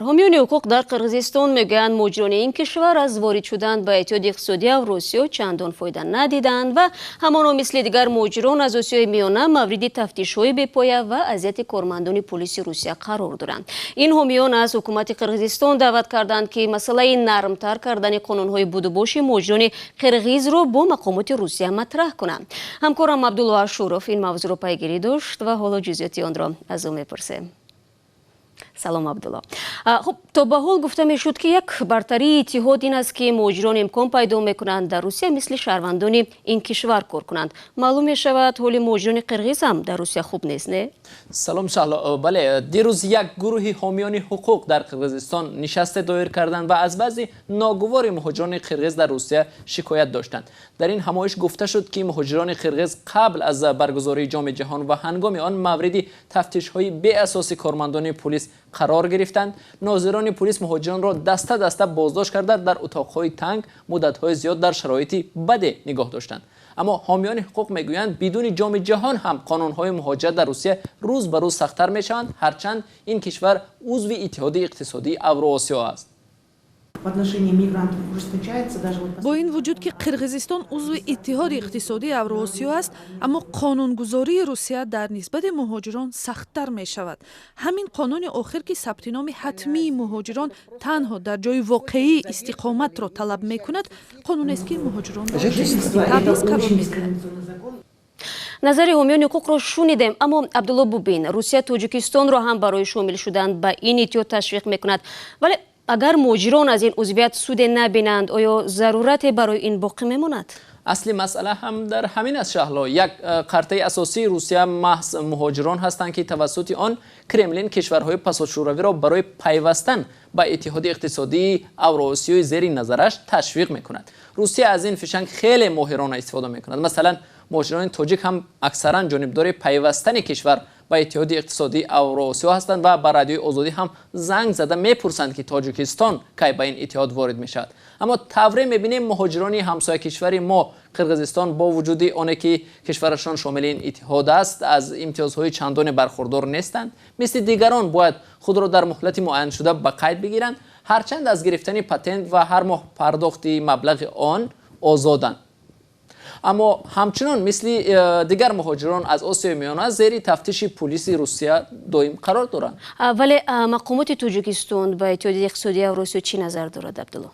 Ҳомиёни ҳуқуқ дар Қирғизистон мегӯянд, муҳоҷирони ин кишвар аз ворид шудан ба Иттиҳоди Иқтисодии Авросиё чандон фоида надиданд ва ҳамоно мисли дигар муҳоҷирон аз Осиёи Миёна мавриди тафтишҳои бепоя ва азияти кормандони пулиси Русия қарор доранд. Ин ҳомиён аз ҳукумати Қирғизистон даъват карданд, ки масъалаи нармтар кардани қонунҳои будубоши муҳоҷирони қирғизро бо мақомоти Русия матраҳ кунанд. Ҳамкорам Абдулло Ашуров ин мавзӯъро пайгирӣ дошт ва ҳоло ҷузъиёти онро аз ӯ мепурсем. Салом, Абдулло. Хуб, то ба ҳол гуфта мешуд, ки як бартарии иттиҳод ин аст, ки муҳоҷирон имкон пайдо мекунанд дар Русия мисли шаҳрвандони ин кишвар кор кунанд. Маълум мешавад, ҳоли муҳоҷирони қирғиз ҳам дар Русия хуб нест, не? Салом, Шаҳло. Бале, дирӯз як гурӯҳи ҳомиёни ҳуқуқ дар Қирғизистон нишасте доир карданд ва аз вазъи ногувори муҳоҷирони қирғиз дар Русия шикоят доштанд. Дар ин ҳамоиш гуфта шуд, ки муҳоҷирони қирғиз қабл аз баргузории Ҷоми Ҷаҳон ва ҳангоми он мавриди тафтишҳои беасоси кормандони пулис қарор гирифтанд. Нозирони пулис муҳоҷиронро даста даста боздошт карда, дар утоқҳои танг муддатҳои зиёд дар шароити баде нигоҳ доштанд. Аммо ҳомиёни ҳуқуқ мегӯянд, бидуни Ҷоми Ҷаҳон ҳам қонунҳои муҳоҷират дар Русия рӯз ба рӯз сахттар мешаванд, ҳарчанд ин кишвар узви Иттиҳоди Иқтисодии Авроосиё аст. В отношении мигрантов ужесточается даже вот. Бо ин вуҷуд ки Қирғизистон узви Иттиҳоди Иқтисодии Авроосиё аст, аммо қонунгузории Русия дар нисбати муҳоҷирон сахттар мешавад. Ҳамин қонуни охир, ки сабти номи ҳатмии муҳоҷирон танҳо дар ҷои воқеии истиқоматро талаб мекунад, қонунест, ки муҳоҷиронро табъиз қарор медиҳад. Назари ҳомиёни ҳуқуқро шунидем, аммо, Абдулло, бубин, Русия Тоҷикистонро ҳам барои шомил шудан ба ин иттиҳод ташвиқ мекунад. Вале агар муҳоҷирон аз ин узвият суде набинанд, оё зарурате барои ин боқӣ мемонад? Асли масъала ҳам дар ҳамин аст, Шаҳло. Як қартаи асосии Русия маҳз муҳоҷирон ҳастанд, ки тавассути он Кремлин кишварҳои пасошӯравиро барои пайвастан ба Иттиҳоди Иқтисодии Авроосиёи зери назараш ташвиқ мекунад. Русия аз ин фишанг хеле моҳирона истифода мекунад. Масалан, муҳоҷирони тоҷик ҳам аксаран ҷонибдори пайвастани кишвар ба Иттиҳоди Иқтисодии Авроосиё ҳастанд ва ба Радиои Озодӣ ҳам занг зада мепурсанд, ки Тоҷикистон кай ба ин иттиҳод ворид мешавад. Аммо тавре мебинем, муҳоҷирони ҳамсоя кишвари мо, Қирғизистон, бо вуҷуди оне ки кишварашон шомили ин иттиҳод аст, аз имтиёзҳои чандоне бархурдор нестанд. Мисли дигарон бояд худро дар муҳлати муайяншуда ба қайд бигиранд, ҳарчанд аз гирифтани патент ва ҳар моҳ пардохти маблағи он озоданд, аммо ҳамчунон мисли дигар муҳоҷирон аз Осиёи Миёна зери тафтиши пулиси Русия доим қарор доранд. Вале мақомоти Тоҷикистон ба Иттиҳоди Иқтисодии Авросиё чӣ назар дорад, Абдулло?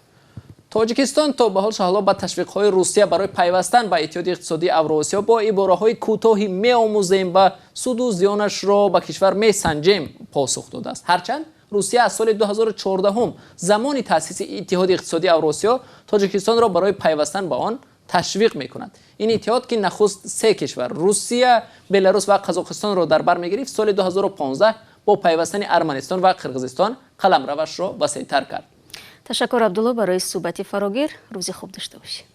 Тоҷикистон то ба ҳол, Шаҳло, ба ташвиқҳои Русия барои пайвастан ба Иттиҳоди Иқтисодии Авроосиё бо ибораҳои кӯтоҳи «меомӯзем» ва «суду зиёнашро ба кишвар месанҷем» посух додааст. Ҳарчанд Русия аз соли 2014, замони таъсиси Иттиҳоди Иқтисодии Авроосиё, Тоҷикистонро барои пайвастан ба он ташвиқ мекунад. Ин иттиҳод, ки нахуст се кишвар, Русия, Беларус ва Қазоқистонро дар бар мегирифт, соли 2015 бо пайвастани Арманистон ва Қирғизистон қаламравашро васеътар кард. Ташаккур, Абдулло, барои суҳбати фарогир. Рӯзи хуб дошта бошед.